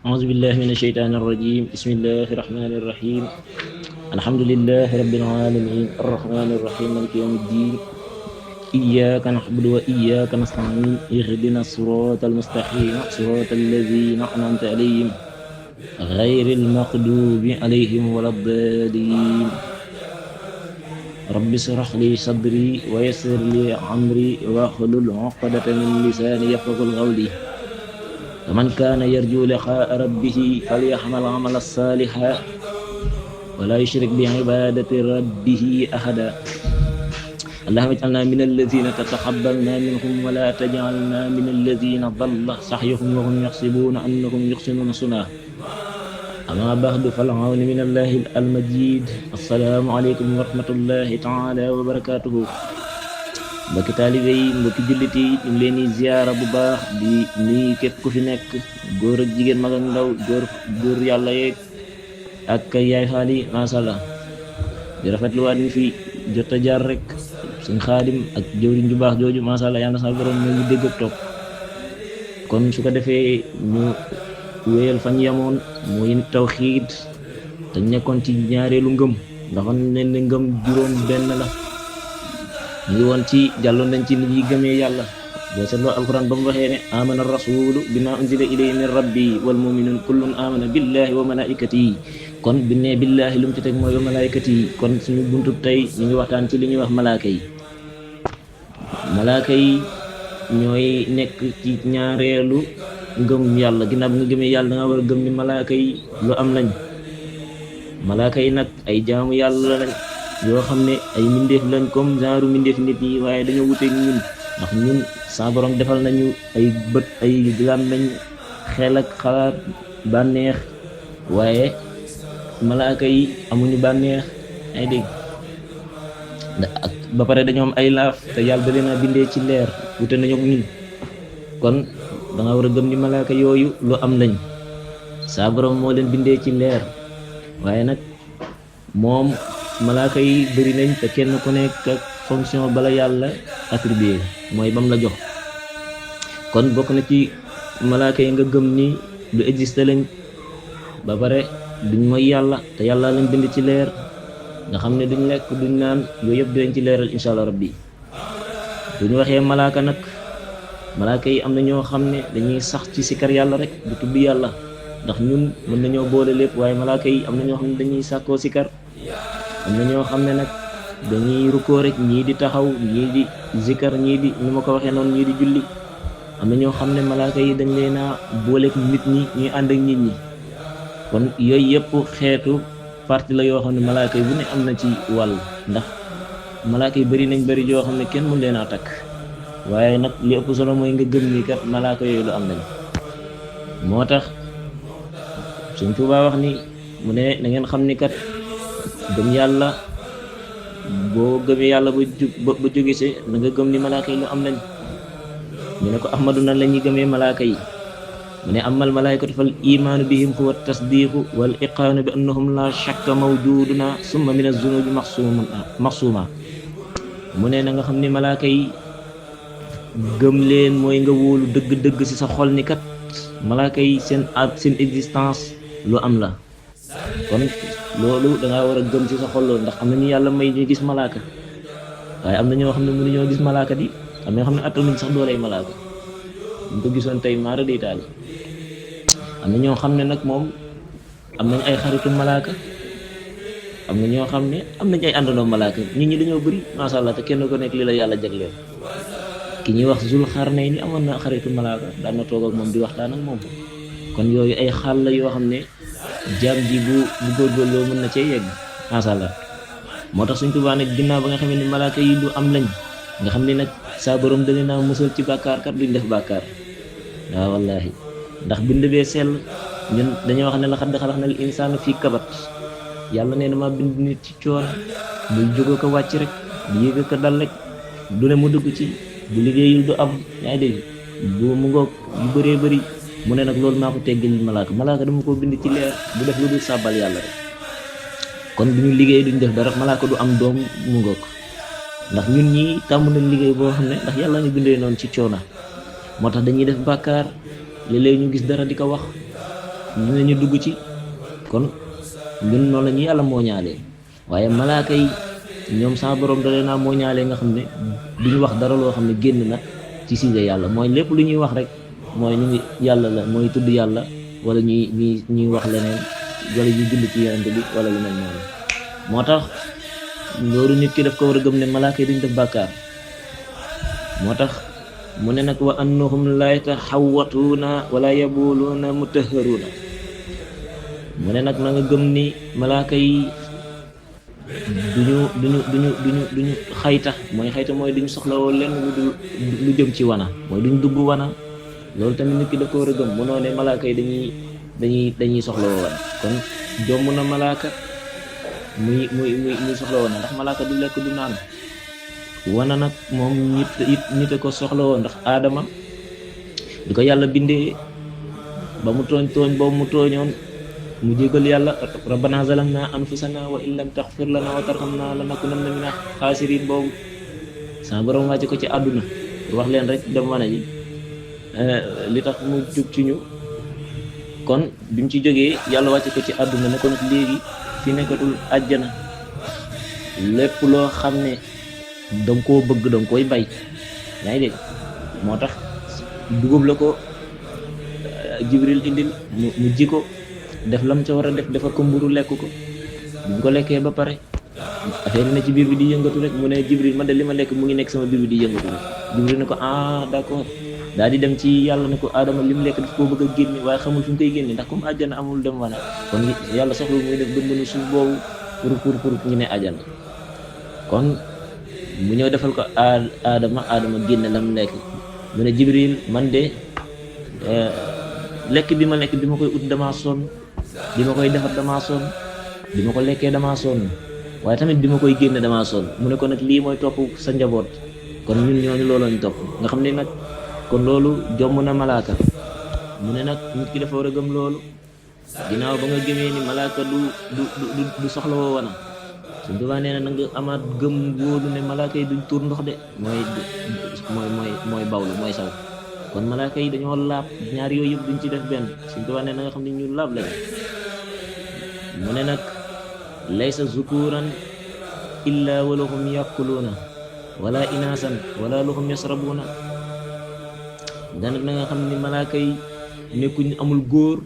أعوذ بالله من الشيطان الرجيم بسم الله الرحمن الرحيم الحمد لله رب العالمين الرحمن الرحيم مالك يوم الدين إياك نعبد وإياك نستعين اهدنا الصراط المستقيم صراط الذين أنعمت عليهم غير المغضوب عليهم ولا الضالين رب اشرح لي صدري ويسر لي أمري واحلل عقدة من لساني يفقهوا قولي ومن كان يرجو لقاء ربه فليعمل عملا صالحا ولا يشرك بعبادة ربه أحدا اللهم اجعلنا من الذين تتقبلنا منهم ولا تجعلنا من الذين ضل سعيهم وهم يحسبون أنهم يحسنون صنعا أما بعد فالعون من الله المجيد السلام عليكم ورحمة الله تعالى وبركاته mbokki taalibe yi mbokki jullit yi ñu ngi leen di ziyaara bu baax di nuyu képp ku fi nekk góor ak jigéen mag ak ndaw góor yàlla yeeg ak yaay xaal yi masha Allah di rafetlu waat ñu fi jot a jaar rek suñ xaadim ak jëwriñ ju baax jooju masha Allah yàlla sa borom ñu ngi dégg ak topp kon su ko defee ñu wéyal fañ yamoon muy tawxiid te nekkoon ci ñaareelu ngëm ndax ne ngëm juróom benn la ñu ngi woon ci jàlloon nañ ci nit yi gëmee yàlla boo seetloo alquran ba mu waxee ne amana rasulu bima unzila ilayhi min rabbi wal muminun kullun amana billahi wa malaikatihi kon bi ne billahi lu mu ci teg mooy wa malaikatihi kon suñu buntu tey ñu ngi waxtaan ci li ñuy wax malaaka yi ñooy nekk ci ñaareelu ngëm yàlla ginnaaw bi nga gëmee yàlla da nga war a gëm ni malaaka yi lu am lañ malaaka yi nag ay jaamu yàlla lañ yoo xam ne ay mbindeef lañ comme genre mbindeef nit yi waaye dañoo wuteeg ñun ndax ñun sa borom defal nañu ay bët ay làmmiñ xel ak xalaat bànneex waaye malaaka yi amuñu bànneex ay dégg ak ba pare dañoo am ay laaf te yàlla da leen a bindee ci leer wute nañu ak ñun kon da nga war a gëm ni malaaka yooyu lu am lañ sa borom moo leen bindee ci leer waaye nag moom malaaka yi bëri nañ te kenn ku nekk ak fonction bala yàlla attribué mooy bam la jox kon bokk na ci malaaka yi nga gëm ni lu existe lañ ba pare duñ mooy yàlla te yàlla lañ bind ci leer nga xam ne duñ lekk duñ naan yooyu yëpp dinañ ci leeral insha Allah rabbi duñu waxee malaaka nag malaaka yi am na ñoo xam ne dañuy sax ci sikar yàlla rek du tudd yàlla ndax ñun mën nañoo boole lépp waaye malaaka yi am na ñoo xam ne dañuy sàkkoo sikar am na ñoo xam ne nag dañuy rukkoo rek ñii di taxaw ñii di zikar ñii di ni ma ko waxee noonu ñii di julli am na ñoo xam ne malaaka yi dañ leen a booleeg nit ñi ñuy ànd ak nit ñi kon yooyu yëpp xeetu parti la yoo xam ne malaaka yi bu ne am na ci wàll ndax malaaka yi bëri nañ bëri yoo xam ne kenn mën leen a takk waaye nag li ëpp solo mooy nga gëm ni kat malaaka yooyu lu am nañ moo tax Sëñ Tuubaa wax ni mu ne na ngeen xam ni kat gëm yàlla boo gëmee yàlla ba jóge si na nga gëm ni malaaka yi lu am lañ ñu ne ko ahmadu nan la ñuy gëmee malaaka yi mu ne amal malaikatu fal imaanu bihim huwa tasdiqu wal iqaanu bi annahum la shakka mawjuduna summa min az-zunubi maxsuuma mu ne na nga xam ni malaaka yi gëm leen mooy nga wóolu dëgg-dëgg ci sa xol ni kat malaaka yi seen existence lu am la kon loolu dangaa war a gëm ci sa xol loolu ndax am na ñu yàlla may ñu gis malaaka waaye am na ñoo xam ne mënuñoo gis malaaka di am na ñoo xam ne attanuñ sax dooley malaaka ñu ko gisoon tey maara day taal am na ñoo xam ne nag moom am nañ ay xaritu malaaka am na ñoo xam ne am nañ ay àndandoo malaaka nit ñi dañoo bëri masha Allah te kenn ko nekk li la yàlla jagleel ki ñuy wax Zul Xarnayni amoon na xaritu malaaka daan na toog ak moom di waxtaan ak moom kon yooyu ay xaal la yoo xam ne jaam ji bu góorgóorloo mën na cee yegg masha Allah moo tax Sëñ Tuubaa nag ginnaaw ba nga xam ne malaaka yi lu am lañ nga xam ne nag saa borom da leen a musal ci bàkkaar kat duñ def bàkkaar waaw wallaahi ndax bind bee sell ñun dañoo wax ne laqad xalaqnal insaana fii kabad yàlla nee na ma bind nit ci coono muy jóge ko wàcc rek bu yéeg ko dal rek du ne mu dugg ci bu liggéeyul du am yaa ngi dégg bu mu ngoog yu bëree bëri mu ne nag loolu maa ko teggil malaaka dama ko bind ci leer bu def lu dul sàbbal yàlla rek kon bu ñu liggéey duñ def dara malaaka du am doom mu ngoog ndax ñun ñi tàmm nañ liggéey boo xam ne ndax yàlla ñu bindee noonu ci coona moo tax dañuy def bàkkaar léeg-léeg ñu gis dara di ko wax ñu ne ñu dugg ci. kon ñun noonu la ñu yàlla moo ñaalee waaye malaaka yi ñoom sa borom da leen a moo ñaalee nga xam ne duñu wax dara loo xam ne génn na ci siise yàlla mooy lépp lu ñuy wax rek mooy ñu ngi yàlla la mooy tudd yàlla wala ñuy wax leneen wala ñu julli ci yonent bi wala lu mel noonu. moo tax loolu nit ki daf ko war a gëm ne malaaka yi duñ def bàkkaar. moo tax mu ne nag wa annahum la yataxawatuuna wala yabuluuna mutahharuuna. mu ne nag na nga gëm ni malaaka yi duñu xayta mooy duñu soxlawoo lenn lu jëm ci wana mooy duñ dugg wana. loolu tamit nit ki da ko war a gëm mënoo ne malaaka yi dañuy soxlawoo wana kon jomm na malaaka muy soxlawoo na ndax malaaka du lekk du naan. wana nag moom nit a ko soxlawoo ndax aadama di ko yàlla bindee ba mu tooñ boobu mu tooñoon mu jégal yàlla rabbana zalamna anfusana wa in lam taxfir lana wa tarhamna lanakunanna mina xaasirin boobu sama borom wàcce ko ci àdduna wax leen rek dem wana ji li tax mu jug ci ñu. kon bi mu ci jógee yàlla wàcce ko ci àdduna ne ko nag léegi fi nekkatul àjjana lépp loo xam ne danga koo bëgg danga koy bay. yaa ngi dégg moo tax dugub la ko Jibril indil mu ji ko def lam ca war a def defar ko mburu lekk ko bi mu ko lekkee ba pare affaire na ci biir bi di yëngatu rek mu ne Jibril man de li ma lekk mu ngi nekk sama biir bi di yëngatu rek. Jibril ne ko d'accord daal di dem ci yàlla ne ko Adama li mu lekk daf koo bëgg a génne waaye xamul fu mu koy génne ndax comme àjjana amul dem wana kon yàlla soxla muy def bëmbënu suuf boobu pour ñu ne àjjana. kon mu ñëw defal ko Adama génne la mu lekk mu ne Jibril man de lekk bi ma lekk bi ma koy ut damaa sonn bi ma koy defar damaa sonn bi ma ko lekkee damaa sonn waaye tamit bi ma koy génne damaa sonn mu ne ko nag lii mooy topp sa njaboot kon ñun ñooñu looloo ñu topp nga xam ne nag kon loolu jomm na malaaka. mu ne nag nit ki dafa war a gëm loolu ginnaaw ba nga gëmee ni malaaka du soxla woo wana suñ tubaa nee na nga amaat gëm wóolu ne malaaka yi duñ tuur ndox de mooy bawlu mooy saw. kon malaaka yi dañoo laab ñaar yooyu yëpp duñ ci def benn suñ tubaa nee na nga xam ne ñu laab lañ. mu ne nag laysa zukuran illa walahum yaquluuna wala inaasan wala lahum yasrabuuna. danag na nga xam ne malaaka yi nekkuñ amul góor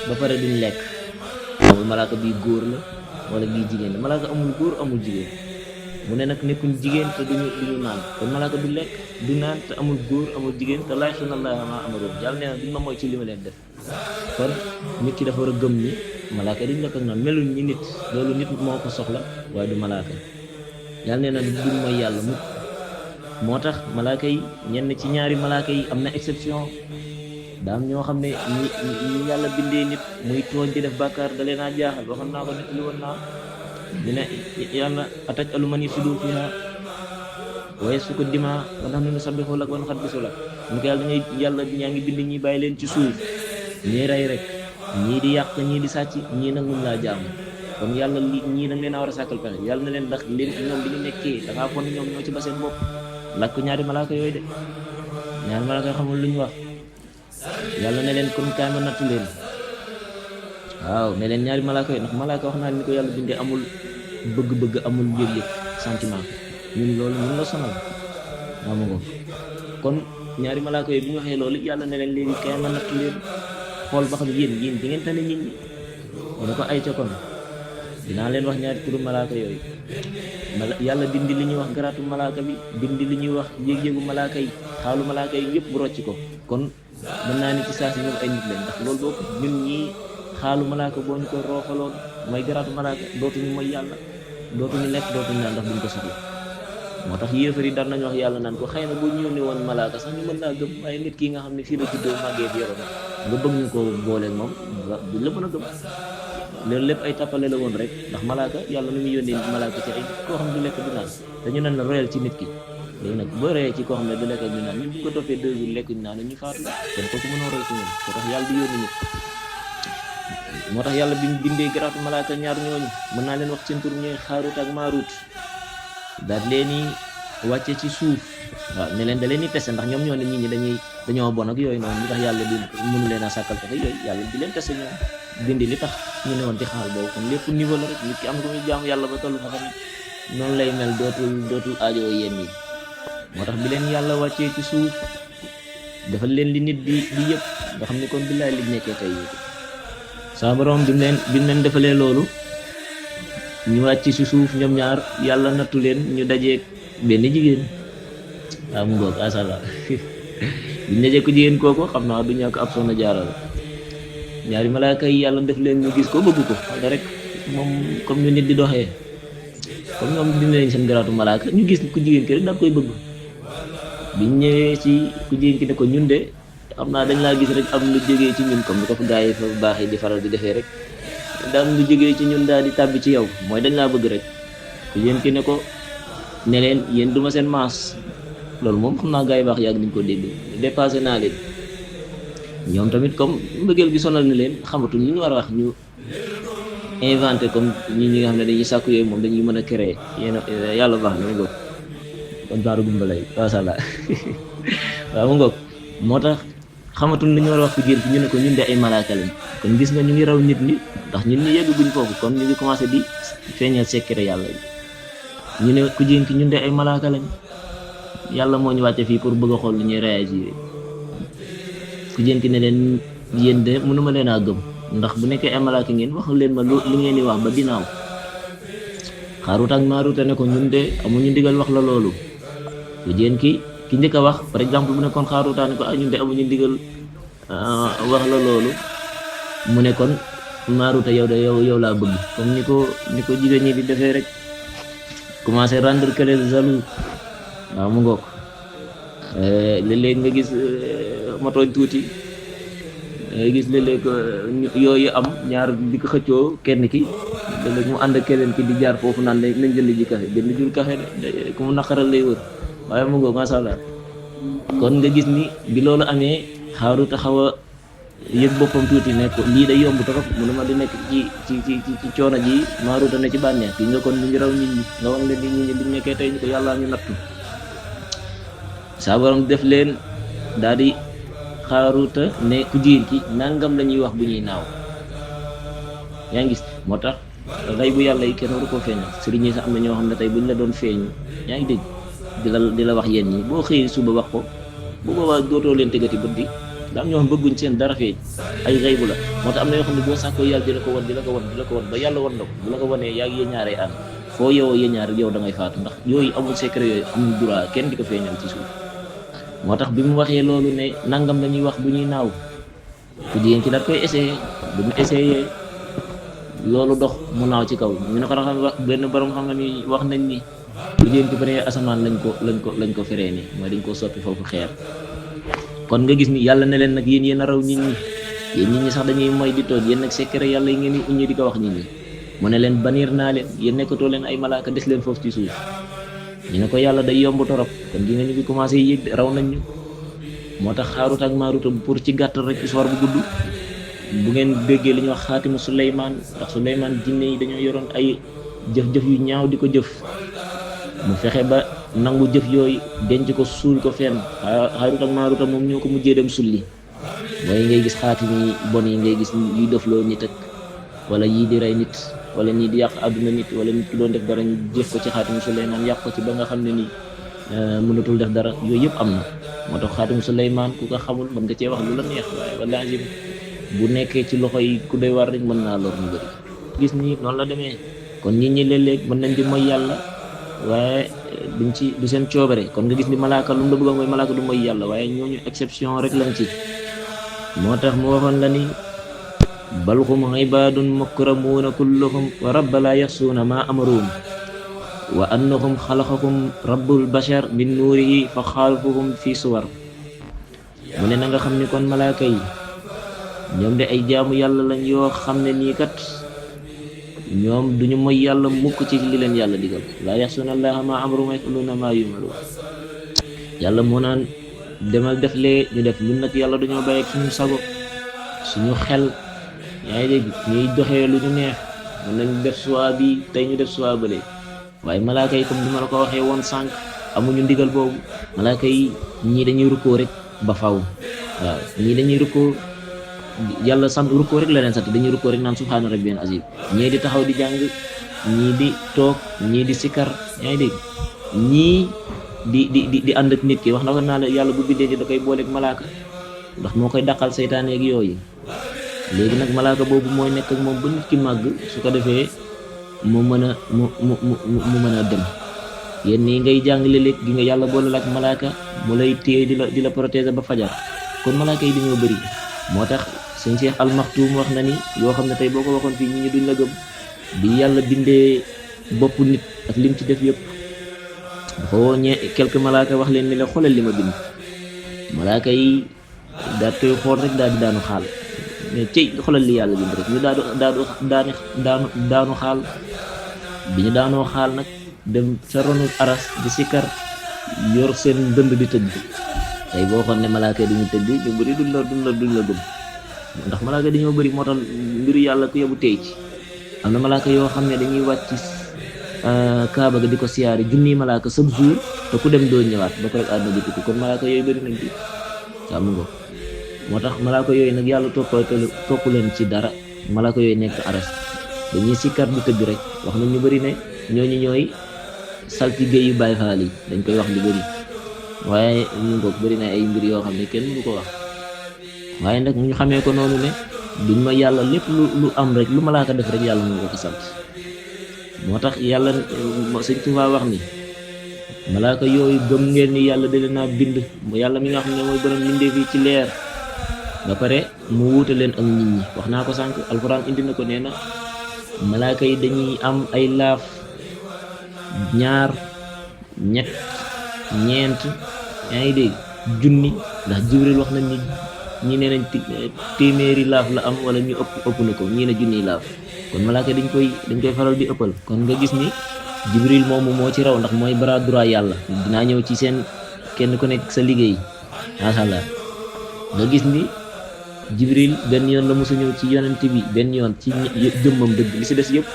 ba pare duñ lekk amul malaaka bii góor la wala bii jigéen la malaaka amul góor amul jigéen. mu ne nag nekkuñ jigéen te duñu naan kon malaaka du lekk du naan te amul góor amul jigéen te laa ya'suuna llaaha maa amaroon yàlla nee na duñ ma mooy ci li ma leen def. kon nit ki dafa war a gëm ni malaaka duñ lekk ak naan meluñ ñi nit loolu nit moo ko soxla waaye du malaaka. yàlla nee na duñ mooy yàlla mukk. moo tax malaaka yi ñenn ci ñaari malaaka yi am na exception daam ñoo xam ne ñi yàlla bindee nit muy tooñ di def bàkkaar da leen a jaaxal waxoon naa ko nit li woon naa dina yàlla ataj'alu man yufsidu fiihaa wa yasfiku dimaa wa nahnu nusabbihu laka wa nuqaddisu lak ñu ko yàlla ñaa ngi bind ñi bàyyi leen ci suuf ñii rey rek ñii di yàq ñii di sàcc ñii nag mun laa jaamu. kon yàlla ñii nag leen a war a sàkkal pexe yàlla na leen ndax leen ñoom bi ñu nekkee da ngaa fon ñoom ñoo ci ba seen bopp. laaj ko ñaari malaaka yooyu de ñaari malaaka xamul lu ñu wax yàlla ne leen kon kaay ma nattu leen waaw ne leen ñaari malaaka yooyu ndax malaaka wax naa ni ko yàlla bindee amul bëgg-bëgg amul yëg-yëg sentiment ñun loolu ñun la sonal waaw ma ngo kon ñaari malaaka yooyu bi ñu waxee loolu yàlla ne leen léegi kaay ma nattu leen xool ba xam yéen di ngeen tane nit ñi mu ne ko ay ca kon dinaa leen wax ñaari turu malaaka yooyu yàlla dindi li ñuy wax garaatu malaaka bi dindi li ñuy wax yëg-yëgu malaaka yi xaalu malaaka yi yëpp bu rocc ko kon mën naa ni ci saa si ñoom ay nit leen ndax loolu boobu ñun ñii xaalu malaaka boo ñu ko roofaloon mooy garaatu malaaka dootuñu mooy yàlla dootuñu lekk dootuñu naan ndax duñ ko soxla. moo tax yéefar yi daan nañu wax yàlla naan ko xëy na bu ñu yónnee woon malaaka sax ñu mën naa gëm waaye nit ki nga xam ne fii la juddoo màggee fi yoroon nga bëgg ñu ko booleeg moom duñ la mën a gëm. loolu lépp ay tàppale la woon rek ndax malaaka yàlla nu muy yónnee malaaka ci ay koo xam ne du lekk du naan dañu naan la royal ci nit ki léegi nag boo royee ci koo xam ne du lekk ak du naan ñun bu ko toppee 2 jours lekk ñu naan ñu faatu kon kooku mënoo roy ci ñun moo tax yàlla di yónni nit. moo tax yàlla bi ñu bindee garaatu malaaka ñaar ñooñu mën naa leen wax seen tur ñooy Xaaruut ak Maaruut daal leen i wàcce ci suuf waaw ne leen da leen di teste ndax ñoom ñoo ne nit ñi dañoo bon ak yooyu noonu li tax yàlla di mënu leen a sàkkal pexe yooyu yàlla di leen testé ñoom dindi li tax ñu ne woon ci xaal boobu kon lépp niveau la rek nit ki am ko muy jaamu yàlla ba tollu fa tamit noonu lay mel dootul aajoo yenn yi moo tax bi leen yàlla wàccee ci suuf defal leen li nit di yëpp nga xam ne kon billaay li nekkee tey saa borom bi mu leen defalee loolu ñu wàcc ci suuf ñoom ñaar yàlla nattu leen ñu dajeeg benn jigéen waaw mu ngoog asala biñ dajee ko jigéen kooku xam naa du ñàkk ab soxna Jaara la ñaari malaaka yi yàlla def leen ñu gis ko bëgg ko xam nga rek moom comme ñu nit di doxee comme ñoom dindi nañ seen garaatu malaaka ñu gis ku jigéen ki rek daal koy bëgg biñ ñëwee ci ku jigéen ki ne ko ñun de xam naa dañ laa gis rek am lu jógee ci ñun comme ni ko fa gaa yi fa baaxee di faral di defee rek daal lu jógee ci ñun daal di tàbbi ci yow mooy dañ laa bëgg rek ku jigéen ki ne ko ne leen yéen duma seen maas loolu moom xam naa gaa yi baax yàgg nañ ko dégg dépassé naa leen ñoom tamit comme mbëggeel gi sonal na leen xamatuñ li ñu war a wax ñu inventé comme ñi nga xam ne dañuy sàkku yooyu moom dañuy mën a créer yàlla baax na mu ngoog kon baaru gumba lay macha allah waaw mu ngoog moo tax xamatuñ li ñu war a wax ku jigéen ki ñu ne ko ñun de ay malaaka lañ kon gis nga ñu ngi raw nit ñi ndax ñun ñi yegg buñ foofu kon ñu ngi commencé di feeñal secret yàlla yi ñu ne ku jigéen ki ñun de ay malaaka lañ yàlla moo ñu wàcce fii pour bëgg a xool lu ñuy réagir ku jigéen ki ne leen yéen de mënuma leen a gëm ndax bu nekkee ay malaaka ngeen wax leen ma lu ngeen di wax ba dinaaw Xaaruta ak Maaruta ne ko ñun de amuñu ndigal wax la loolu ku jigéen ki njëkk a wax par exemple bu nekkoon Xaaruta ne ko ñun de amuñu ndigal wax la loolu mu ne kon Maaruta yow de yow laa bëgg comme ni ko jigéen ñi di defee rek commencé rendre que les jaloux waaw mu ngoog léeg-léeg nga gis ma tooñ tuuti nga gis léeg-léeg yooyu am ñaar di ko xëccoo kenn ki léeg-léeg mu ànd ak keneen ki di jaar foofu naan nañ jënd ji café jënd jul café de ku mu naqaral lay wër waaye mu ngoog masha Allah kon nga gis ni bi loolu amee Xaaruta xaw a yëg boppam tuuti ne ko lii day yomb trop mu ne ma di nekk ci coono ji Maaruta ne ci bànneex ki nga kon ñu ngi raw nit ñi nga wax leen nit ñi biñ nekkee tey ñu ko yàlla ñu nattu saa borom def leen daal di Xaaruta ne ku jigéen ki nangam la ñuy wax bu ñuy naaw yaa ngi gis moo tax rey bu yàlla yi kenn waru koo feeñal sëriñ yi sax am na ñoo xam ne tey buñ la doon feeñ yaa ngi dégg di la wax yéen ñi boo xëyee suba wax ko bu boobaa dootoo leen tegati bët bi daa am ñoo xam bëgguñ seen dara feeñ ay rey bu la moo tax am na yoo xam ne boo sàkkoo yàlla di la ko wan ba yàlla wan la ko bu la ko wanee yaa ngi yéen ñaaree ànd foo yow yéen ñaar yow da ngay faatu ndax yooyu amul secret yooyu amul droit kenn di ko feeñal ci suuf moo tax bi mu waxee loolu ne nangam la ñuy wax bu ñuy naaw ku jigéen ki daal koy essayé bu mu essayé loolu dox mu naaw ci kaw ñu ne ko xam wax benn borom xam ni wax nañ ni ku jigéen ki premier asamaan lañ ko feree ni mooy dañ ko soppi foofu xeer kon nga gis ni yàlla ne leen nag yéen a raw nit ñi yéen nit ñi sax dañuy mooy di toog yéen nag secret yàlla yi ngeen di uññi di ko wax nit ñi mu ne leen baniir naa leen yéen nekkatoo leen ay malaaka des leen foofu ci suuf ñu ne ko yàlla day yomb torop kon di nga ñu ngi commencé yéeg raw nañ ñu moo tax Xaaruta ak Maaruta pour ci gàttal rek histoire bu gudd bu ngeen déggee li ñuy wax xaatimu Suleymaan ndax Suleymaan jinne yi dañoo yoroon ay jëf-jëf yu ñaaw di ko jëf mu fexe ba nangu jëf yooyu denc ko suul ko fenn Xaaruta ak Maaruta moom ñoo ko mujjee dem sulli mooy ngay gis xaatim yi bon yi ngay gis yuy defloo nit ak wala yii di rey nit wala ñii di yàq àdduna nit wala nit ki doon def dara ñu jëf ko ci xaatimu Suleymaan yàq ko ci ba nga xam ne nii mënatul def dara yooyu yëpp am na moo tax xaatimu Suleymaan ku ko xamul mën nga cee wax lu la neex waaye wallaahi bu nekkee ci loxo yi ku doy war rek mën naa lor ñu bëri gis ni noonu la demee kon nit ñi léeg-léeg mën nañ di mooy yàlla waaye du seen coobare kon nga gis ni malaaka lu mu la bëgg mooy malaaka du mooy yàlla waaye ñooñu exception rek lañ ci moo tax mu waxoon la ni bal hum ibaadun mukramuuna kulluhum wa rabba laa yaxsuuna maa amaruhum wa annahum xalaqahum rabbul bashar min nuurihi fa xaalfuhum fi suwar mu ne na nga xam ni kon malaaka yi ñoom de ay jaamu yàlla lañ yoo xam ne nii kat ñoom duñu moy yàlla mukk ci li leen yàlla digal laa yaxsuuna allaha maa amaruhum wa yaf'aluuna maa yu'maruun yàlla moo naan demal def lee ñu def ñun nag yàlla dañoo bàyyi ak suñu sago suñu xel yaa ngi dégg ñuy doxee lu ñu neex mën nañ def choix bi tey ñu def choix bële waaye malaaka yi comme ni ma la ko waxee woon sànq amuñu ndigal boobu malaaka yi ñii dañuy rukkoo rek ba faw. waaw ñii dañuy rukkoo yàlla sant rukkoo rek la leen sant, dañuy rukkoo rek naan subhaana rabbiyal azim, ñii di taxaw di jàng, ñii di toog, ñii di sikar, yaa ngi dégg, ñii di ànd ak nit ki. wax na ko naa la yàlla bu bindee da koy booleeg malaaka ndax moo koy dàqal seytaane ak yooyu. léegi nag malaaka boobu mooy nekk ak moom ba nit ki màgg, su ko defee mu mën a mu mën a dem. yéen nii ngay jàng léeg-léeg gi nga yàlla boole la ak malaaka mu lay téye di la protéger ba fajar. kon malaaka yi dañoo bëri. moo tax sëñ Cheikh Al Maktoum wax na ni yoo xam ne tey boo ko waxoon fii ñi duñ la gëm. bi yàlla bindee boppu nit ak lim ci def yëpp dafa woo quelques malaaka wax leen ni la xoolal li ma bind. malaaka yi daal koy xool rek daal di daanu xaal mais cey xoolal li yàlla bind rek ñu daanu xaal. bi ñu daanoo xaal nag dem sa ronu aras di sikkar yor seen dënd di tëgg. tey boo xoon ne malaaka yi duñu tëgg ñu bëri duñ la gëm ndax malaaka yi dañoo bëri. moo tax mbiru yàlla ku yebu tey ci. am na malaaka yoo xam ne dañuy wàcc kaaba ga di ko siyaare junniy malaaka chaque jour te ku dem doo ñëwaat ba ko rek àdduna bi tukki. kon malaaka yooyu bëri nañ ci waaw mu ngo. moo tax malaaka yooyu nag yàlla topp leen ci dara. malaaka yooyu nekk aras dañuy sikkar di tëgg rek. wax nañ ñu bëri ne ñooñu ñooy saltige yu Baay Faal yi dañ koy wax lu bëri. waaye mu ngo bëri na ay mbir yoo xam ne kenn mënu ko wax. waaye nag ñu xamee ko noonu ne duñ ma yàlla lépp lu am rek lu malaaka def rek yàlla moo ko sant. moo tax yàlla sëñ Tuubaa wax ni malaaka yooyu gëm ngeen ni yàlla da leen a bind. yàlla mi nga xam ne mooy borom bindee fii ci leer ba pare mu wuute leen ak nit ñi. wax naa ko sànq alxuraan indi na ko, nee na malaaka yi dañuy am ay laaf 2 ñett ñeent yaa ngi dégg junni. ndax Jibril wax nañ ni ñi nee nañ téeméeri laaf la am wala ñu ëpp na ko, ñii ne junniy laaf. kon malaaka dañ koy faral di ëppal. kon nga gis ni Jibril moomu moo ci raw ndax mooy bras droit yàlla. dinaa ñëw ci seen kenn ku nekk sa liggéey macha allah. nga gis ni Jibril benn yoon la mos a ñëw ci yonent bi, benn yoon ci jëmmam dëgg. li si des yëpp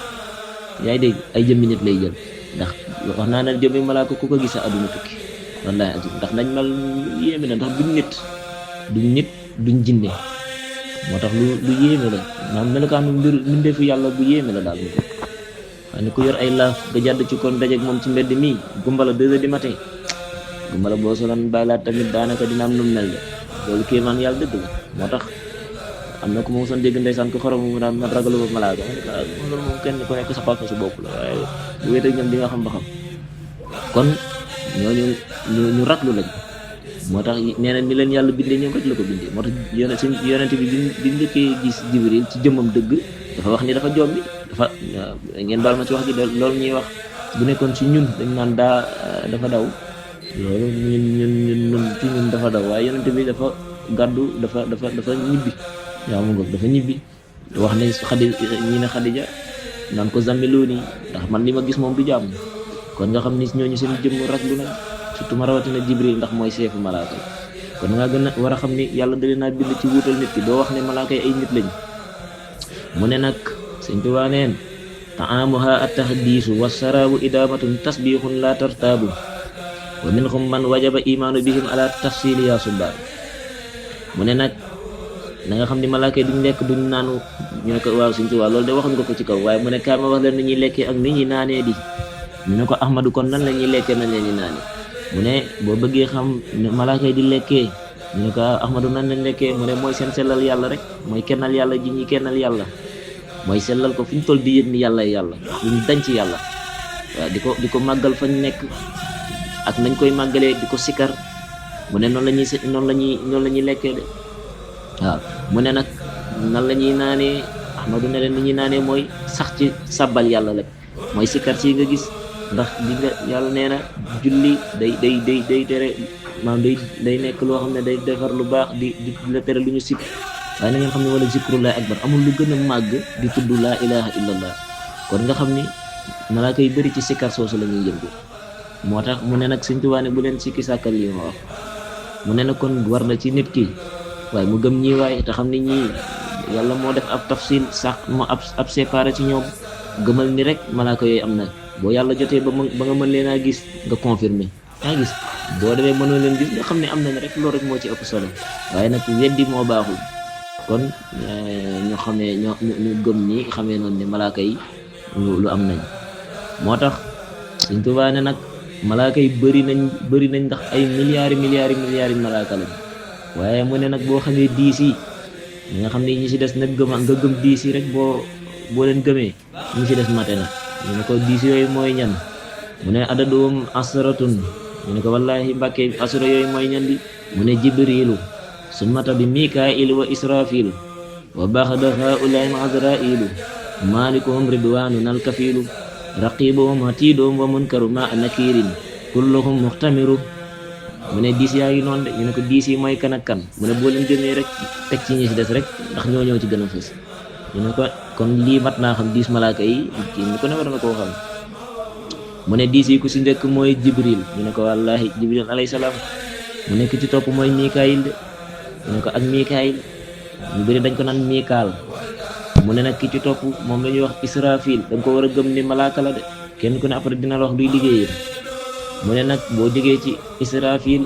yaa ngi dégg ay jëmmi nit lay jël. ndax wax naa ne jëmmi malaaka ku ko gis sa àdduna tukki wallahi azim. ndax nañ mal yéeme na ndax duñ nit duñ jinne. moo tax lu yéeme la maanaam melokaanu mbindeefu yàlla bu yéeme la daal. xam ne ku yor ay laaf nga jàdd ci kon dajeeg moom ci mbedd mii gumbala 2 heures du matin. gumbala boo soloon bàyyilaat tamit daanaka dina am nu mel de loolu kéemaan yàlla dëgg la. moo tax am na ku ma mosoon dégg ndeysaan ko xorom mu naan man ragalu ba malaaka. loolu moom kenn ku nekk sa papa su bopp la, waaye bu wéet ak ñoom di nga xam ba xam. kon ñooñu ñu raglu lañ. moo tax nee na ni leen yàlla bindee ñoom rek la ko bindee. moo tax yonent bi bi njëkkee gis Jibril ci jëmmam dëgg dafa wax ni dafa jombi. dafa ngeen baal ma ci wax gi loolu ñuy wax bu nekkoon ci ñun dañ naan dafa daw. loolu ñun ci ñun dafa daw, waaye yonent bi dafa gàddu dafa ñibbi. yaa mu ngoog dafa ñibbi wax ne ñi ne Xadija naan ko zammiluuni ndax man li ma gis moom du jàmm. kon nga xam ni ñooñu seen jëmm raglu nañ, surtout ma rawatina Jibril ndax mooy seefu malaaka yi. kon nga gën a war a xam ni yàlla da leen a bind ci wuutal nit ki. doo wax ne malaaka yi ay nit lañ. mu ne nag sëñ Tuubaa neen taamuha at-tahdiisu wa saraabu idaamatun tasbiixun la tartaabu wa minhum man wajaba imaanu bihim ala tafsili ya subaan. mu ne nag na nga xam ni malaaka yi duñ lekk duñ naanu. ñu ne ko waaw sëñ Tuubaa loolu de waxuñ nga ko ci kaw, waaye mu ne kaay ma wax leen ni ñuy lekkee ak ni ñuy naanee di. ñu ne ko Ahmadu kon nan la ñuy lekkee nan la ñuy naanee. mu ne boo bëggee xam ne malaaka yi di lekkee ñu ne ko Ahmadu nan lañ lekkee. mu ne mooy seen sellal yàlla rek, mooy kennal yàlla ji ñuy kennal yàlla, mooy sellal ko fu ñu toll di yëg ni yàlla yàlla duñ dañ ci yàlla. waaw di ko màggal fañ nekk ak nañ koy màggalee di ko sikkar. mu ne noonu la ñuy lekkee de. waaw mu ne nag nan la ñuy naanee. Ahmadu ne leen ni ñuy naanee mooy sax ci sàbbal yàlla rek, mooy sikkar si nga gis. ndax di nga yàlla nee na julli day tere maanaam day nekk loo xam ne day defar lu baax di la tere lu ñu sib. waaye na ngeen xam ne wala zikrullahi akbar, amul lu gën a màgg di tudd laa ilaha illallah. kon nga xam ni malaaka yu bëri ci sikkar soosu la ñuy yëngu. moo tax mu ne nag Sëñ Tuubaa ne bu leen sikki sàkkal li ma wax. mu ne nag kon war na ci nit ki waaye mu gëm ñii waaye te xam ni ñii yàlla moo def ab tafsil sax moo ab séparé ci ñoom. gëmal ni rek malaaka yooyu am na. boo yàlla jotee ba nga mën leen a gis nga confirmer yaa gis boo demee mënoo leen gis nga xam ne am nañ rek loolu rek moo ci ëpp solo waaye nag weddi moo baaxul kon ñu xamee ñu gëm ni xamee noonu ne malaaka yi lu am nañ moo tax Sëñ Tuubaa ne nag malaaka yi bëri nañ ndax ay milliards malaaka lañ waaye mu ne nag boo xamee diis yi nga xam ne ñi ci des nag nga gëm diis yi rek boo leen gëmee ñi ci des mate na ñu ne ko diis yooyu mooy ñan mu ne adaduhum asratun ñu ne ko wallahi mbàkke asra yooyu mooy ñan di mu ne jibrilu summata bi mikailu wa israfilu wa baxda haulaim azrailu malikuhum ridwanun alkafilu raqibuhum hatiduhum wa munkaru ma nakirin kulluhum muxtamiru mu ne diis yaa ngi noonu de ñu ne ko diis yi mooy kan ak kan mu ne boo leen gëmee rek teg ci ñi ci des rek ndax ñoo ci gën a fës ñu ne ko kon lii mat naa xam diis malaaka yi kii ñu ko ne war na koo xam mu ne diis yi ku si njëkk mooy jibril ñu ne ko wallahi jibril alayhi salaam mu nekk ci topp mooy mikaayil de ñu ne ko ak mikaayil ñu bëri dañ ko naan mikaal mu ne nag ki ci topp moom la ñuy wax israfil da nga ko war a gëm ni malaaka la de kenn ku ne après dina la wax luy liggéeyam mu ne nag boo jógee ci israfil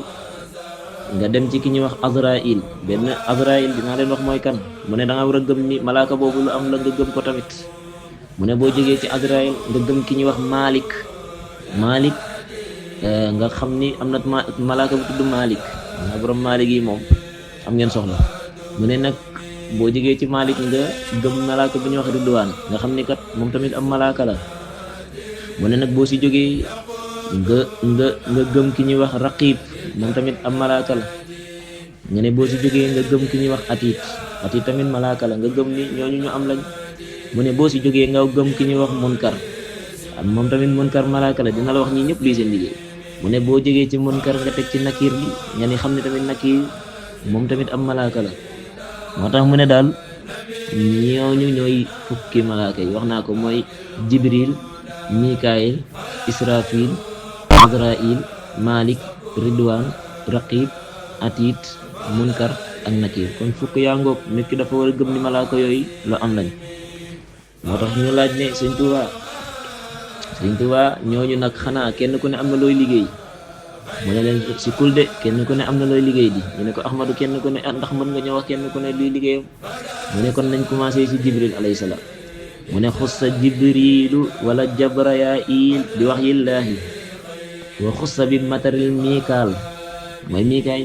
nga dem ci ki ñuy wax azrail benn azrail dinaa leen wax mooy kan mu ne da nga war a gëm ni malaaka boobu lu am la nga gëm ko tamit mu ne boo jógee ci azrail nga gëm ki ñuy wax malik nga xam ni am na malaaka bu tudd malik na borom malik yi moom am ngeen soxla mu ne nag boo jógee ci malik nga gëm malaaka bu ñuy wax ridwaan nga xam ni kat moom tamit am malaaka la mu ne nag boo si jógee nga gëm ki ñuy wax raqib moom tamit am malaaka la nga ne boo si jógee nga gëm ki ñuy wax atit tamit malaaka la nga gëm ni ñooñu ñu am lañ mu ne boo si jógee nga gëm ki ñuy wax munkar moom tamit munkar malaaka la dina la wax ñi ñëpp lii seen liggéey mu ne boo jógee ci munkar nga teg ci nakir bi nga ni xam ne tamit nakir moom tamit am malaaka la moo tax mu ne daal ñooñu ñooy fukki malaaka yi wax naa ko mooy jibril mikaayil israfil azrail malik ridwan raqib atit munkar ak nakir kon fukk yaa ngoog nit ki dafa war a gëm ni malaaka yooyu lu am lañ moo tax ñu laaj ne Sëñ Tuubaa ñooñu nag xanaa kenn ku ne am na looy liggéey mu ne leen si kul de kenn ku ne am na looy liggéey di ñu ne ko Ahmadu kenn ku ne ndax mën nga ñëw wax kenn ku ne luy liggéeyam mu ne kon nañ commencé si jibril alayhi salaam mu ne xussa jibrilu wala jabrayail bi wax yillaahi wa xussa bi mataril mikaal mooy mikaay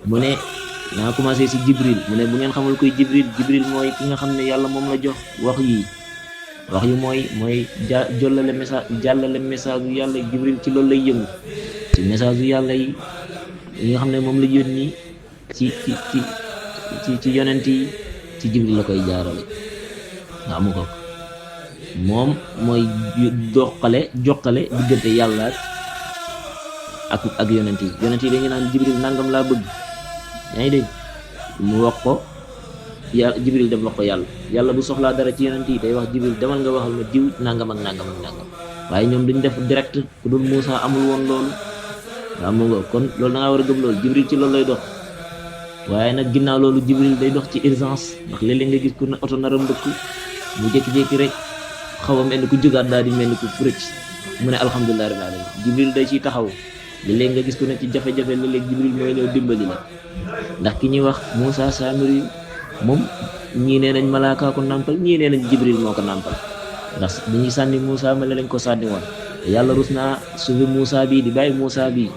mu ne naa commencé si jibril mu ne bu ngeen xamul koy jibril mooy ki nga xam ne yàlla moom la jox wax yu mooy jàllale message yu yàlla jibril ci loolu lay yëngu ci message yu yàlla yi nga xam ne moom la yónni ci yonent yi ci jibril la koy jaarale nga amu ko moom mooy jokkale diggante yàlla ak yonent yi dañu naan jibril nangam laa bëgg yaa ngi dégg mu wax ko yàlla jibril dem wax ko yàlla bu soxlaa dara ci yonent yi day wax jibril demal nga waxal ma diw nangam ak nangam waaye ñoom duñ def direct ku dul Muusa amul woon loolu waaw mu nga kon loolu da ngaa war a gëm loolu jibril ci loolu lay dox waaye nag ginnaaw loolu jibril day dox ci urgence ndax léeg-léeg nga gis ku ne oto naram mbëkk mu jékki-jékki rek xaw a mel ni ku jógaat daal di mel ni ku rëcc mu ne alhamdulilah rabbil alamin jibril day ciy taxaw léeg-léeg nga gis ku ne ci jafe-jafe léeg-léeg jibril mooy ñëw dimbali la ndax ki ñuy wax Muusa Samiri moom ñii nee nañ malaaka ko nàmpal ñii nee nañ jibril moo ko nàmpal ndax bi ñuy sànni Muusa ma lañ ko sànni woon te yàlla rus naa subi Muusa bii di bàyyi Muusa bii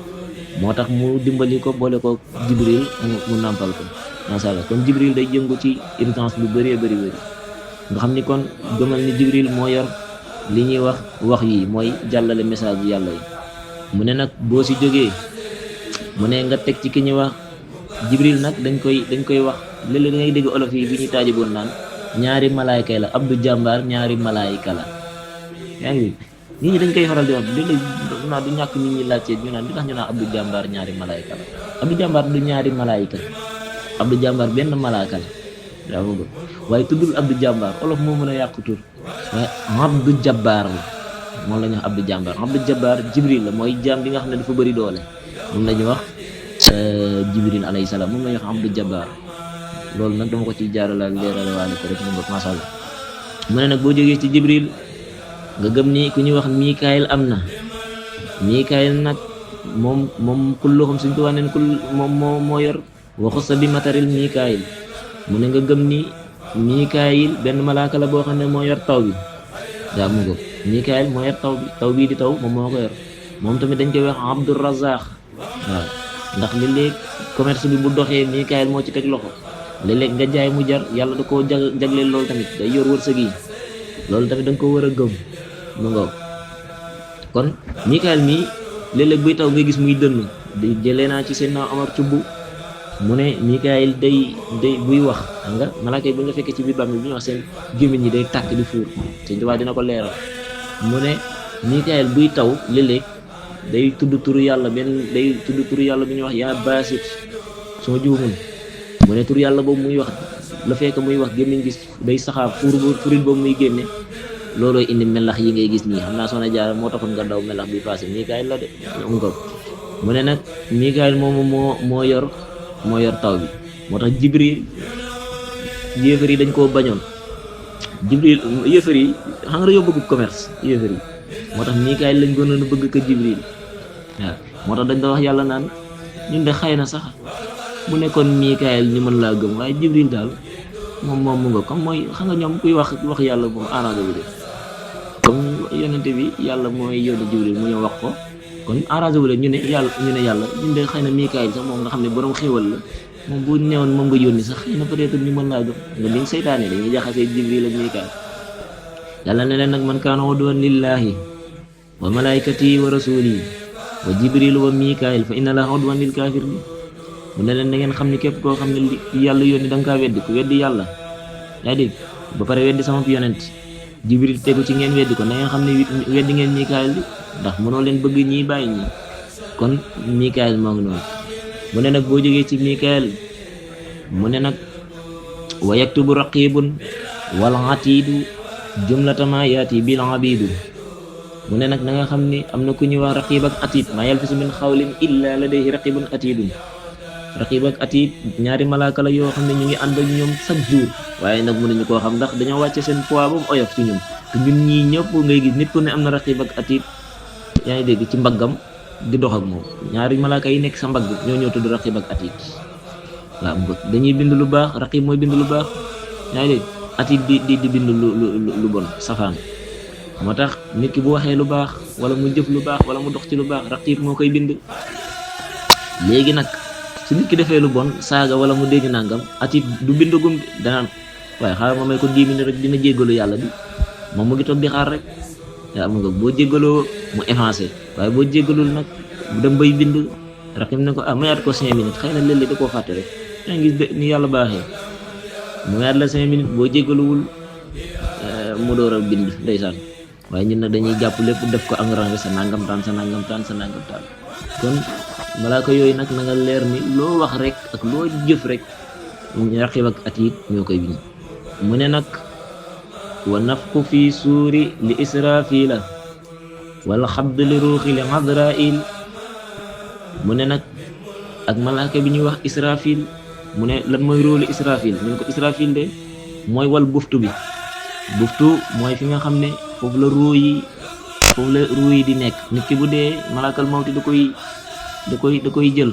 moo tax mu dimbali ko boole ko jibril mu nàmpal ko masha Allah kon jibril day yëngu ci urgence bu bëree bëri nga xam ni kon gëmal ni jibril moo yor li ñuy wax yi mooy jàllale message bu yàlla yi mu ne nag boo si jógee mu ne nga teg ci ki ñuy wax jibril nag dañ koy wax léeg-léeg da ngay dégg olof yi bi ñuy taajaboon naan ñaari malaayka la abdu jàmbaar ñaari malaayka la yaa ngi nit ñi dañ koy faral di wax léeg-léeg naa du ñàkk nit ñi laajte ñu naan di tax ñu naan abdu jàmbaar ñaari malaayka la abdu jàmbaar du ñaari malaayka abdu jàmbaar benn malaaka la daa bëgg waaye tuddul abdu jàmbaar olof moo mën a yàq tur waaye abdu jabbaar la moom la ñuy wax abdu jàmbaar abdu jabbaar jibril la mooy jaam bi nga xam ne dafa bëri doole moom la ñuy wax jibril alayhi salaam moom la ñuy wax abdu jabbaar loolu nag dama ko ci jaarala leerale waale ko rek mu mbokk masha Allah mu ne nag boo jógee ci jibril nga gëm ni ku ñuy wax mikaayil am na mikaayil nag moom kulluhum suñ tuwaa neen kull moom moo yor waxu sa bi mataril Mikaayil mu ne nga gëm ni Mikaayil benn malaaka la boo xam ne moo yor taw bi daa mu ngo Mikaayil moo yor taw bii di taw moom moo ko yor moom tamit dañ koy wax Abdur Razaq waaw ndax léeg-léeg commerce bi bu doxee Mikaayil moo ci teg loxo léeg-léeg nga jaay mu jar yàlla da koo jagleel loolu tamit day yor wërsëg yi loolu tamit da nga ko war a gëm mu ngo kon Mikaayil mii léeg-léeg buy taw nga gis muy dënn di jëlee naa ci seen Omar Cubb mu ne Mikaayil day buy wax xam nga malaaka yi bu ñu la fekkee ci biir bàmmeel bi ñu wax seen gémmiñ ñi day tàkk di fuur Sëñ Tuubaa dina ko leeral mu ne Mikaayil buy taw léeg-léeg day tudd turu yàlla day tudd turu yàlla bi ñuy wax yaa baasit suma juumul mu ne turu yàlla boobu muy wax la fekk muy wax gémmiñ gis day saxaar furit boobu muy génne loolooy indi melax yi ngay gis nii xam naa Soxna Jaara moo taxoon nga daw melax bi passé Mikaayil la de mu ne nag Mikaayil moomu moo yor taw bi moo tax Jibril yéefar yi dañ koo bañoon Jibril yéefar yi xam nga dañoo bëgg commerce yéefar yi moo tax Mikaayil lañ gënoon a bëgg ko Jibril waaw moo tax dañ doon wax yàlla naan ñun de xëy na sax bu nekkoon Mikaayil ñu mën laa gëm waaye Jibril daal moom mu nga comme mooy xam nga ñoom kuy wax yàlla moom arrangé wu de comme yonente bi yàlla mooy yónni Jibril mu ñëw wax ko kon arrangé wu leen ñu ne yàlla ñun de xëy na Mikaayil sax moom nga xam ne borom xéwal la moom bu newoon moom nga yónni sax xëy na peut-être ñu mën laa gëm nga liñ seytaane dañuy jaxasee Jibril ak Mikaayil yàlla ne leen nag man kaana aduwwan lillahi wa malaikatihi wa rasulihi wa Jibril wa Mikaayil fa inna llaha aduwwan lil kafirin mu ne leen da ngeen xam ne képp koo xam ne yàlla yónni da nga kaa weddi ku weddi yàlla yaa dégg ba pare weddi sama yonent Jibril tegu ci ngeen weddi ko na ngeen xam ne weddi ngeen Mikaayil bi ndax mënoo leen bëgg ñii bàyyi ñii kon Mikaayil moo ngi noonu mu ne nag boo jógee ci Mikaayil mu ne nag wa yaktubu raqibun wal atiidu jumlata ma yaati bil abidu mu ne nag na nga xam ne am na ku ñuy wax raqib ak atiid maa yalfisu min xawlin illa ladayhi raqibun atiidun raqib ak atiid ñaari malaaka la yoo xam ne ñu ngi ànd ak ñoom chaque jour waaye nag mënuñu koo xam ndax dañoo wàcce seen poids ba mu oyof ci ñun te ñun ñii ñëpp ngay gis nit ku ne am na raqib ak atiid yaa ngi dégg ci mbaggam di dox ak moom ñaari malaaka yi nekk sa mbagg ñoo tudd raqib ak atiid waaw dañuy bind lu baax raqib mooy bind lu baax yaa ngi dégg atiid di bind lu bon safaan moo tax nit ki bu waxee lu baax wala mu jëf lu baax wala mu dox ci lu baax raqib moo koy bind léegi nag su nit ki defee lu bon saaga wala mu dégg nangam atiid du bind gum danaan waaye xaaral ma may ko 10 minutes rek dina jéggalu yàlla bi moom mu ngi toog di xaar rek yaa am nga boo jéggaloo mu effacé waaye boo jéggalul nag bu dem bay bind raqib ne ko mayaat ko 5 minutes xëy na léeg-léeg da koo fàtte rek yaa ngi gis ni yàlla baaxee mu mayaat la 5 minutes boo jéggaluwul mu door a bind ndeysaan waaye ñun nag dañuy jàpp lépp def ko engrais sa nangam taan kon malaaka yooyu nag na nga leer ni loo wax rek ak loo jëf rek raqib ak atiid ñoo koy bind mu ne nag wa nafxu fi suuri li israfila wala xabd li ruuxi li azrail mu ne nag ak malaaka bi ñuy wax israfil mu ne lan mooy róolu israfil ñu ne ko israfil de mooy wal buftu bi buftu mooy fi nga xam ne foofu la ruu yi di nekk nit ki bu dee malaakal mawti da koy jël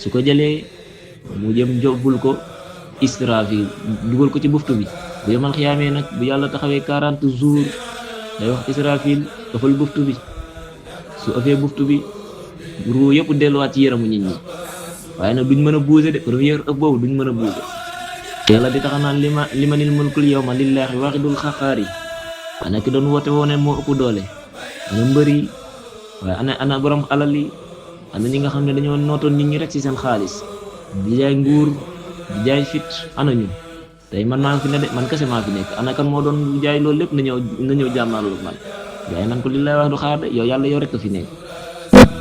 su ko jëlee mu jëm jobbul ko israfil dugal ko ci buftu bi bu yomal xiyaamee nag bu yàlla taxawee 40 jours day wax israfil ëffal buftu bi su ëffee buftu bi ruu yëpp delluwaat ci yaramu nit ñi waaye nag duñ mën a bouger de première ëpp boobu duñ mën a bouger yàlla di tax naan limanil mulkul yawma lillahi waaxidul xaqaari ana ki doon woote woone moo ëpp doole ana mbër yi waaye ana borom alal yi ana ñi nga xam ne dañoo nootoon nit ñi rek ci seen xaalis di jaay nguur di jaay fit ana ñu tey man maa fi ne de man kese maa fi nekk ana kan moo doon jaay loolu lépp na ñëw jàmmaaloo man jaay nan ko lillahi wax du xaar de yow yàlla yow rek a fi nekk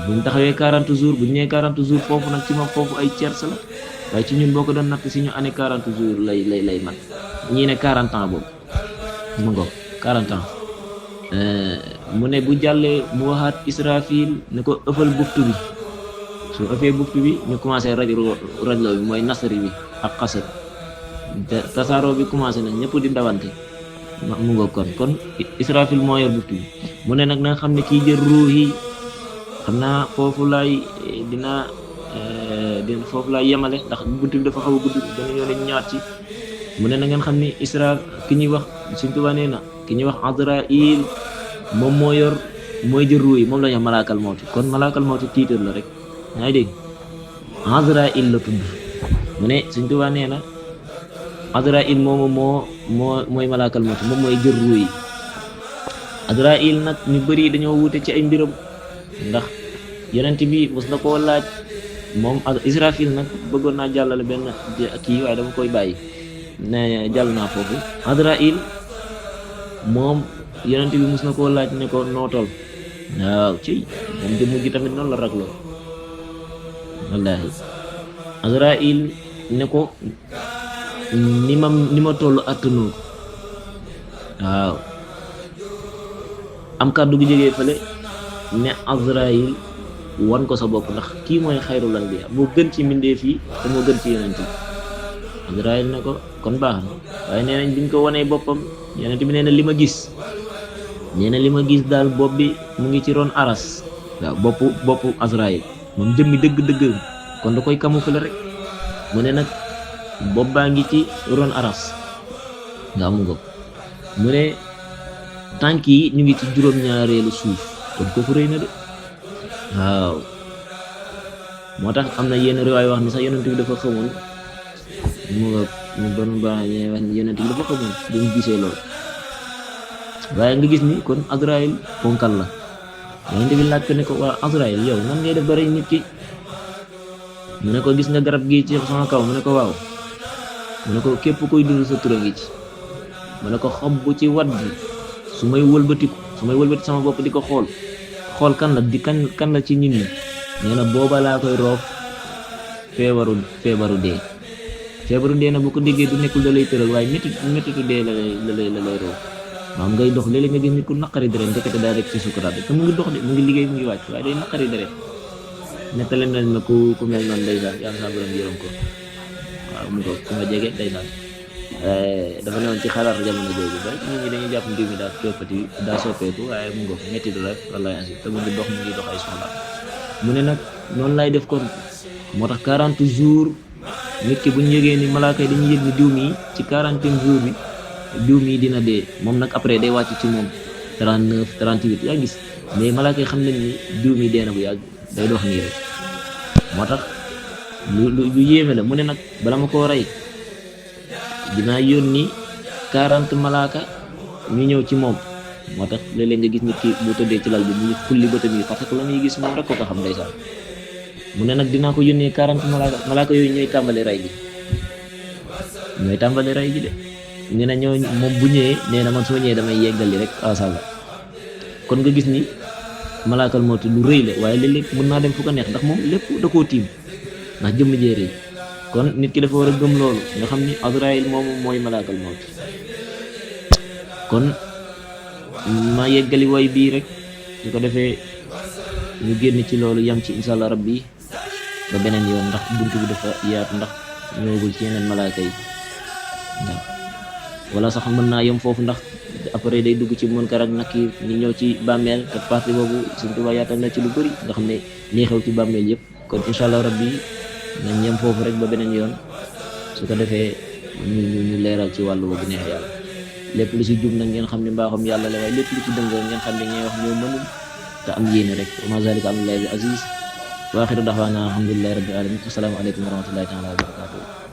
buñ taxawee 40 jours buñ ñëwee 40 jours foofu nag ci moom foofu ay tiers la waaye ci ñun boo ko doon natt si ñu année 40 jours lay man ñii ne 40 ans boobu mu ngo 40 ans mu ne bu jàllee mu waxaat israfil ne ko ëffal buftu bi su ëffee buftu bi ñu commencé rajloo bi mooy nasari bi ak xasat tasaaroo bi commencé na ñëpp di dawante mu ngo kon israfil moo yor buftu bi mu ne nag na nga xam ne kii jël ruux yi xam naa foofu laay dina foofu laay yemale ndax bunt bi dafa xaw a gudd dana ñoo lañ ñaat ci mu ne na ngeen xam ni Isra ki ñuy wax Sëñ Tuubaa nee na ki ñuy wax Azraïl moom mooy jël ruu yi moom la ñu wax malaakal mawti kon malaakal mawti tiitar la rek yaa ngi dégg Azraïl la tudd mu ne Sëñ Tuubaa nee na Azraïl moomu mooy malaakal mawti moom mooy jël ruu yi Azraïl nag ñu bëri dañoo wuute ci ay mbiram ndax yonent bi mos na koo laaj moom Israfil nag bëggoon naa jàllale benn kii waaye dama koy bàyyi ne jàll naa foofu Azraïl moom yonent bi mos na koo laaj ne ko nootol waaw ci moom jëmm gi tamit noonu la ragloo wallaahi Azraïl ne ko ni ma toll attanoo ko waaw am kàddu gi jógee fële ne Azraïl wan ko sa bopp ndax kii mooy xayrul anbiya moo gën ci mbindeef yi te moo gën ci yonent yi Azraïl ne ko kon baax na waaye nee nañ biñ ko wanee boppam yonent bi nee na li ma gis daal bopp bi mu ngi ci ron aras waaw boppu Azraïl moom jëmmi dëgg-dëgg kon da koy camoufler rek mu ne nag bopp baa ngi ci ron aras nga amu nga mu ne tànk yi ñu ngi ci juróom-ñaareelu suuf kon kooku rëy na de waaw moo tax am na yenn riwaay wax ni sax yonent bi dafa xamoon mu nga ñu bon baax ñee wax ni yonent bi dafa xamoon dañu gisee loolu waaye nga gis ni kon Azraïl ponkal la yonent bi laaj ko ne ko waa Azraïl yow nan ngay def ba rey nit ki mu ne ko gis nga garab gi ci sama kaw mu ne ko waaw mu ne ko képp kuy dund sa tura ngi ci mu ne ko xob bu ci wadd su may wëlbati sama bopp di ko xool kan la ci nit ñi nee na booba laa koy roof feebaru dee na bu ko déggee du nekkul da lay tëral waaye méttitu dee la lay roof maam ngay dox léeg-léeg nga gis nit ku naqari deret ndekete daa rek ci sukuraat te mu ngi dox de mu ngi liggéey mu ngi wàcc waaye day naqari deret nettali nañ ma ku mel noonu ndeysaan yàlla saa borom yërëm ko waaw mu ko ku ma jege ndeysaan dafa newoon ci xalaat jamono jooju ba nit ñi dañuy jàpp mbir mi daa soppeeku waaye mu ngoog métti du rek wallaay ainsi te mu ngi dox ay soxla mu ne nag noonu lay def kon moo tax 40 jours nit ki bu ñu yëgee ni malaaka yi dañuy yëg ni diw mii ci 40e jour bi diw mii dina dee moom nag après day wàcc ci moom 39 38 yaa gis mais malaaka yi xam nañ ni diw mii dee na bu yàgg day dox nii rek moo tax lu yéeme la mu ne nag bala ma koo rey dinaa yónni 40 malaaka ñu ñëw ci moom moo tax léeg-léeg nga gis nit ki bu tëddee ci lal bi mu ngi xulli bëtam yi parce que la muy gis moom rek ko xam ndeysaan mu ne nag dinaa ko yónnee 40 malaaka yooyu ñooy tàmbali rey gi de nee na ñoo moom bu ñëwee nee na man soo ñëwee damay yeggali rek asalla kon nga gis ni malaakal mawti lu rëy la waaye léeg-léeg mën naa dem fu ko neex ndax moom lépp da koo tiim ndax jëmm jee rëy kon nit ki dafa war a gëm loolu nga xam ni Azraïl moomu mooy malaakal mawti kon ma yeggali way bii rek su ko defee ñu génn ci loolu yam ci insha Allah rabbi ba beneen yoon ndax bunt bi dafa yaatu ndax ñëwagul ci yeneen malaaka yi waaw wala sax mën naa yem foofu ndax après day dugg ci Munkar ak Nakiir ñu ñëw ci bàmmeel te partie boobu Sëñ Tuubaa yaatal na ci lu bëri nga xam ne lii xew ci bàmmeel yëpp kon insha Allah rabbi nañ yem foofu rek ba beneen yoon su ko defee ñu leeral ci wàllu boobu neex yàlla lépp lu si jub nag ngeen xam ne mbaaxam yàlla la waaye lépp lu ci dëngoo ngeen xam ne ñooy wax ñoo mënul te am yéene rek wa ma zalika alallahi bi aziz wa axiru daxwaana alhamdulillahi rabbil alamin assalaamu aleykum wa rahmatullahi taala wa barakatuh